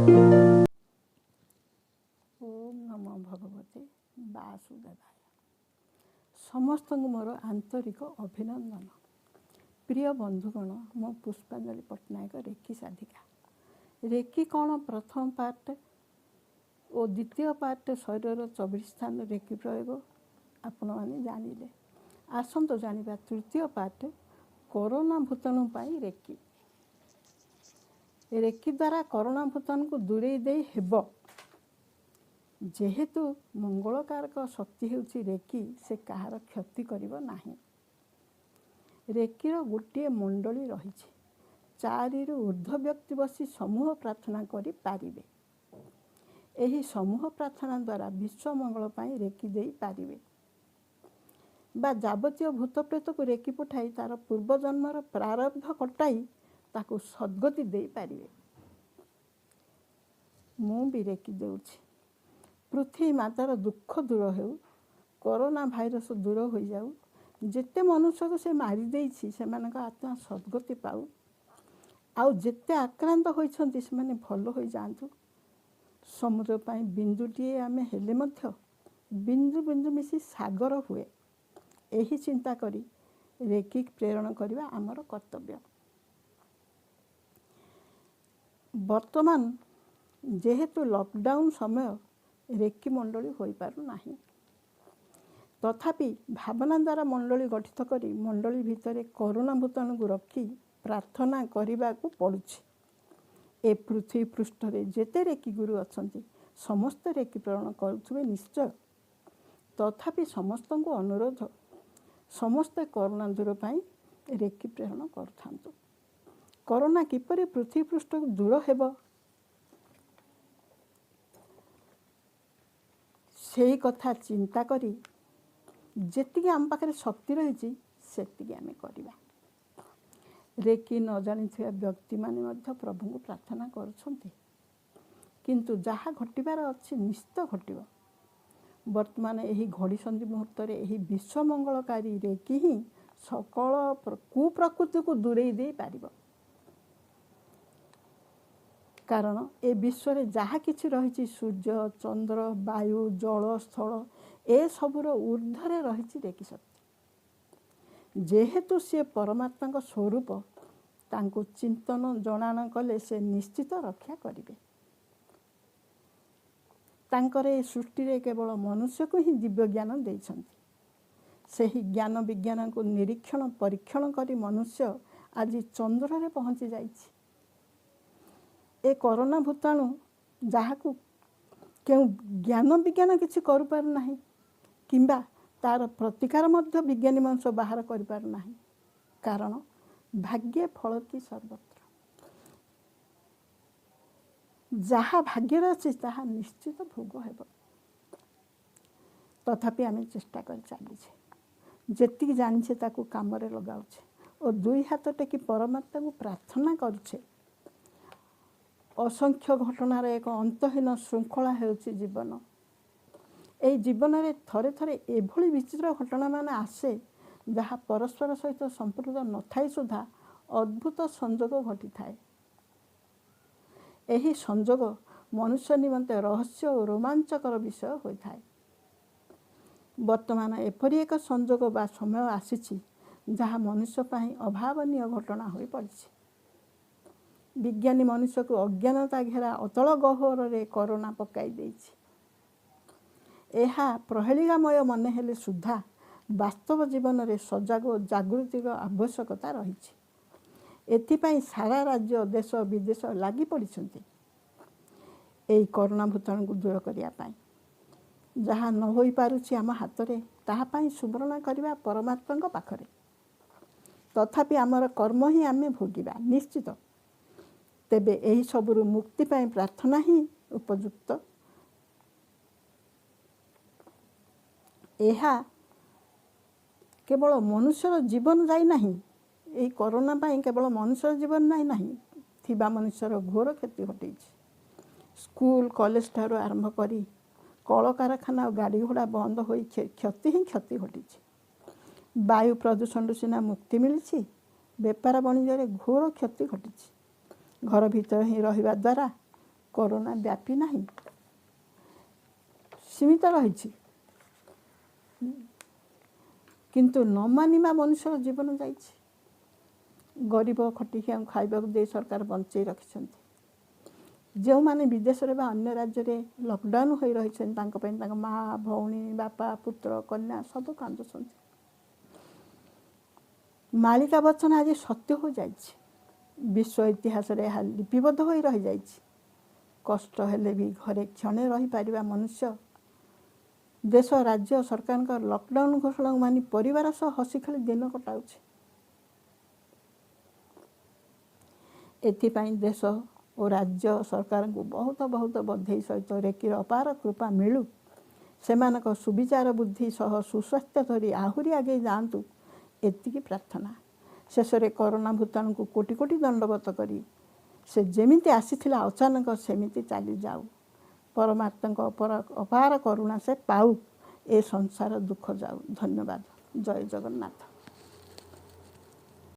ଓମ୍ ନମୋ ଭଗବତେ ବାସୁଦେବାୟ। ସମସ୍ତଙ୍କୁ ମୋର ଆନ୍ତରିକ ଅଭିନନ୍ଦନ। ପ୍ରିୟ ବନ୍ଧୁଗଣ, ମୁଁ ପୁଷ୍ପାଞ୍ଜଳି ପଟ୍ଟନାୟକ, ରେକି ସାଧିକା। ରେକି କ'ଣ ପ୍ରଥମ ପାର୍ଟ ଓ ଦ୍ୱିତୀୟ ପାର୍ଟ ଶରୀରର 24 ସ୍ଥାନ ରେକି ପ୍ରୟୋଗ ଆପଣମାନେ ଜାଣିଲେ। ଆସନ୍ତୁ ଜାଣିବା ତୃତୀୟ ପାର୍ଟ, କରୋନା ଭୂତାଣୁ ପାଇଁ ରେକି। ରେକି ଦ୍ୱାରା କରୋନା ଭୂତାଣୁକୁ ଦୂରେଇ ଦେଇ ହେବ। ଯେହେତୁ ମଙ୍ଗଳକାରକ ଶକ୍ତି ହେଉଛି ରେକି, ସେ କାହାର କ୍ଷତି କରିବ ନାହିଁ। ରେକିର ଗୋଟିଏ ମଣ୍ଡଳୀ ରହିଛି। 4ରୁ ଉର୍ଦ୍ଧ୍ୱ ବ୍ୟକ୍ତି ବସି ସମୂହ ପ୍ରାର୍ଥନା କରିପାରିବେ। ଏହି ସମୂହ ପ୍ରାର୍ଥନା ଦ୍ୱାରା ବିଶ୍ୱ ମଙ୍ଗଳ ପାଇଁ ରେକି ଦେଇପାରିବେ ବା ଯାବତୀୟ ଭୂତ ପ୍ରେତକୁ ରେକି ପଠାଇ ତାର ପୂର୍ବଜନ୍ମର ପ୍ରାରବ୍ଧ କଟାଇ ତାକୁ ସଦ୍ଗତି ଦେଇପାରିବେ। ମୁଁ ବି ରେକି ଦେଉଛି। ପୃଥିବୀ ମାତାର ଦୁଃଖ ଦୂର ହେଉ, କରୋନା ଭାଇରସ ଦୂର ହୋଇଯାଉ, ଯେତେ ମନୁଷ୍ୟକୁ ସେ ମାରିଦେଇଛି ସେମାନଙ୍କ ଆତ୍ମା ସଦ୍ଗତି ପାଉ, ଆଉ ଯେତେ ଆକ୍ରାନ୍ତ ହୋଇଛନ୍ତି ସେମାନେ ଭଲ ହୋଇଯାଆନ୍ତୁ। ସମୁଦ୍ର ପାଇଁ ବିନ୍ଦୁଟିଏ ଆମେ ହେଲେ ମଧ୍ୟ ବିନ୍ଦୁ ବିନ୍ଦୁ ମିଶି ସାଗର ହୁଏ। ଏହି ଚିନ୍ତା କରି ରେକି ପ୍ରେରଣ କରିବା ଆମର କର୍ତ୍ତବ୍ୟ। ବର୍ତ୍ତମାନ ଯେହେତୁ ଲକଡାଉନ୍ ସମୟ, ରେକି ମଣ୍ଡଳୀ ହୋଇପାରୁନାହିଁ। ତଥାପି ଭାବନା ଦ୍ୱାରା ମଣ୍ଡଳୀ ଗଠିତ କରି ମଣ୍ଡଳୀ ଭିତରେ କରୋନା ଭୂତାଣୁକୁ ରଖି ପ୍ରାର୍ଥନା କରିବାକୁ ପଡ଼ୁଛି। ଏ ପୃଥିବୀ ପୃଷ୍ଠରେ ଯେତେ ରେକି ଗୁରୁ ଅଛନ୍ତି ସମସ୍ତେ ରେକି ପ୍ରେରଣ କରୁଥିବେ ନିଶ୍ଚୟ। ତଥାପି ସମସ୍ତଙ୍କୁ ଅନୁରୋଧ, ସମସ୍ତେ କରୋନା ଦୂର ପାଇଁ ରେକି ପ୍ରେରଣ କରୁଥାନ୍ତୁ। କରୋନା କିପରି ପୃଥିବୀ ପୃଷ୍ଠକୁ ଦୂର ହେବ ସେଇ କଥା ଚିନ୍ତା କରି ଯେତିକି ଆମ ପାଖରେ ଶକ୍ତି ରହିଛି ସେତିକି ଆମେ କରିବା। ରେକି ନ ଜାଣିଥିବା ବ୍ୟକ୍ତିମାନେ ମଧ୍ୟ ପ୍ରଭୁଙ୍କୁ ପ୍ରାର୍ଥନା କରୁଛନ୍ତି, କିନ୍ତୁ ଯାହା ଘଟିବାର ଅଛି ନିଶ୍ଚିତ ଘଟିବ। ବର୍ତ୍ତମାନ ଏହି ଘଡ଼ିସନ୍ଧି ମୁହୂର୍ତ୍ତରେ ଏହି ବିଶ୍ୱମଙ୍ଗଳକାରୀ ରେକି ହିଁ ସକଳ କୁପ୍ରକୃତିକୁ ଦୂରେଇ ଦେଇପାରିବ। କାରଣ ଏ ବିଶ୍ୱରେ ଯାହା କିଛି ରହିଛି, ସୂର୍ଯ୍ୟ, ଚନ୍ଦ୍ର, ବାୟୁ, ଜଳ, ସ୍ଥଳ, ଏସବୁର ଉର୍ଦ୍ଧ୍ୱରେ ରହିଛି ରେକି ଶକ୍ତି। ଯେହେତୁ ସିଏ ପରମାତ୍ମାଙ୍କ ସ୍ୱରୂପ, ତାଙ୍କୁ ଚିନ୍ତନ ଜଣାଣ କଲେ ସେ ନିଶ୍ଚିତ ରକ୍ଷା କରିବେ। ତାଙ୍କର ଏ ସୃଷ୍ଟିରେ କେବଳ ମନୁଷ୍ୟକୁ ହିଁ ଦିବ୍ୟ ଜ୍ଞାନ ଦେଇଛନ୍ତି। ସେହି ଜ୍ଞାନ ବିଜ୍ଞାନକୁ ନିରୀକ୍ଷଣ ପରୀକ୍ଷଣ କରି ମନୁଷ୍ୟ ଆଜି ଚନ୍ଦ୍ରରେ ପହଞ୍ଚି ଯାଇଛି। ଏ କରୋନା ଭୂତାଣୁ ଯାହାକୁ କେଉଁ ଜ୍ଞାନ ବିଜ୍ଞାନ କିଛି କରିପାରୁନାହିଁ କିମ୍ବା ତାର ପ୍ରତିକାର ମଧ୍ୟ ବିଜ୍ଞାନୀ ମଣିଷ ବାହାର କରିପାରୁନାହିଁ। କାରଣ ଭାଗ୍ୟେ ଫଳତି ସର୍ବତ୍ର, ଯାହା ଭାଗ୍ୟରେ ଅଛି ତାହା ନିଶ୍ଚିତ ଭୋଗ ହେବ। ତଥାପି ଆମେ ଚେଷ୍ଟା କରି ଚାଲିଛେ, ଯେତିକି ଜାଣିଛେ ତାକୁ କାମରେ ଲଗାଉଛେ ଓ ଦୁଇ ହାତ ଟେକି ପରମାତ୍ମାକୁ ପ୍ରାର୍ଥନା କରୁଛେ। ଅସଂଖ୍ୟ ଘଟଣାର ଏକ ଅନ୍ତହୀନ ଶୃଙ୍ଖଳା ହେଉଛି ଜୀବନ। ଏହି ଜୀବନରେ ଥରେ ଥରେ ଏଭଳି ବିଚିତ୍ର ଘଟଣାମାନ ଆସେ ଯାହା ପରସ୍ପର ସହିତ ସମ୍ପୃକ୍ତ ନଥାଇ ସୁଦ୍ଧା ଅଦ୍ଭୁତ ସଂଯୋଗ ଘଟିଥାଏ। ଏହି ସଂଯୋଗ ମନୁଷ୍ୟ ନିମନ୍ତେ ରହସ୍ୟ ଓ ରୋମାଞ୍ଚକର ବିଷୟ ହୋଇଥାଏ। ବର୍ତ୍ତମାନ ଏପରି ଏକ ସଂଯୋଗ ବା ସମୟ ଆସିଛି ଯାହା ମନୁଷ୍ୟ ପାଇଁ ଅଭାବନୀୟ ଘଟଣା ହୋଇପଡ଼ିଛି। ବିଜ୍ଞାନୀ ମନୁଷ୍ୟକୁ ଅଜ୍ଞାନତା ଘେରା ଅତଳ ଗହ୍ୱରରେ କରୋନା ପକାଇ ଦେଇଛି। ଏହା ପ୍ରହେଳିକାମୟ ମନେ ହେଲେ ସୁଦ୍ଧା ବାସ୍ତବ ଜୀବନରେ ସଜାଗ ଓ ଜାଗୃତିର ଆବଶ୍ୟକତା ରହିଛି। ଏଥିପାଇଁ ସାରା ରାଜ୍ୟ, ଦେଶ ବିଦେଶ ଲାଗି ପଡ଼ିଛନ୍ତି ଏହି କରୋନା ଭୂତାଣୁକୁ ଦୂର କରିବା ପାଇଁ। ଯାହା ନ ହୋଇପାରୁଛି ଆମ ହାତରେ, ତାହା ପାଇଁ ସୁବର୍ଣ୍ଣ କରିବା ପରମାତ୍ମାଙ୍କ ପାଖରେ। ତଥାପି ଆମର କର୍ମ ହିଁ ଆମେ ଭୋଗିବା ନିଶ୍ଚିତ। ତେବେ ଏହି ସବୁରୁ ମୁକ୍ତି ପାଇଁ ପ୍ରାର୍ଥନା ହିଁ ଉପଯୁକ୍ତ। ଏହା କେବଳ ମନୁଷ୍ୟର ଜୀବନ ଯାଇନାହିଁ, ଏହି କରୋନା ପାଇଁ କେବଳ ମନୁଷ୍ୟର ଜୀବନ ଯାଇନାହିଁ, ଥିବା ମନୁଷ୍ୟର ଘୋର କ୍ଷତି ଘଟେଇଛି। ସ୍କୁଲ କଲେଜ ଠାରୁ ଆରମ୍ଭ କରି କଳକାରଖାନା ଓ ଗାଡ଼ି ଘୋଡ଼ା ବନ୍ଦ ହୋଇ କ୍ଷତି ହିଁ କ୍ଷତି ଘଟିଛି। ବାୟୁ ପ୍ରଦୂଷଣରୁ ସିନା ମୁକ୍ତି ମିଳିଛି, ବେପାର ବାଣିଜ୍ୟରେ ଘୋର କ୍ଷତି ଘଟିଛି। ଘର ଭିତରେ ହିଁ ରହିବା ଦ୍ୱାରା କରୋନା ବ୍ୟାପି ନାହିଁ, ସୀମିତ ରହିଛି, କିନ୍ତୁ ନ ମାନିବା ମନୁଷ୍ୟର ଜୀବନ ଯାଇଛି। ଗରିବ ଖଟିଖିଆଙ୍କୁ ଖାଇବାକୁ ଦେଇ ସରକାର ବଞ୍ଚେଇ ରଖିଛନ୍ତି। ଯେଉଁମାନେ ବିଦେଶରେ ବା ଅନ୍ୟ ରାଜ୍ୟରେ ଲକଡାଉନ୍ ହୋଇ ରହିଛନ୍ତି, ତାଙ୍କ ପାଇଁ ତାଙ୍କ ମା, ଭଉଣୀ, ବାପା, ପୁତ୍ର, କନ୍ୟା ସବୁ କାନ୍ଦୁଛନ୍ତି। ମାଳିକା ବଚନ ଆଜି ସତ୍ୟ ହୋଇଯାଇଛି। ବିଶ୍ୱ ଇତିହାସରେ ଏହା ଲିପିବଦ୍ଧ ହୋଇ ରହିଯାଇଛି। କଷ୍ଟ ହେଲେ ବି ଘରେ କ୍ଷଣେ ରହିପାରିବା ମନୁଷ୍ୟ ଦେଶ, ରାଜ୍ୟ ସରକାରଙ୍କ ଲକଡାଉନ୍ ଘୋଷଣାକୁ ମାନି ପରିବାର ସହ ହସି ଖେଳି ଦିନ କଟାଉଛି। ଏଥିପାଇଁ ଦେଶ ଓ ରାଜ୍ୟ ସରକାରଙ୍କୁ ବହୁତ ବହୁତ ବଧେଇ ସହିତ ରେକିର ଅପାର କୃପା ମିଳୁ। ସେମାନଙ୍କ ସୁବିଚାର ବୁଦ୍ଧି ସହ ସୁସ୍ୱାସ୍ଥ୍ୟ ଧରି ଆହୁରି ଆଗେଇ ଯାଆନ୍ତୁ, ଏତିକି ପ୍ରାର୍ଥନା। ଶେଷରେ କରୋନା ଭୂତାଣୁକୁ କୋଟି କୋଟି ଦଣ୍ଡବତ କରି ସେ ଯେମିତି ଆସିଥିଲା ଅଚାନକ ସେମିତି ଚାଲିଯାଉ। ପରମାତ୍ମାଙ୍କ ଅପାର କରୁଣା ସେ ପାଉ, ଏ ସଂସାର ଦୁଃଖ ଯାଉ। ଧନ୍ୟବାଦ। ଜୟ ଜଗନ୍ନାଥ।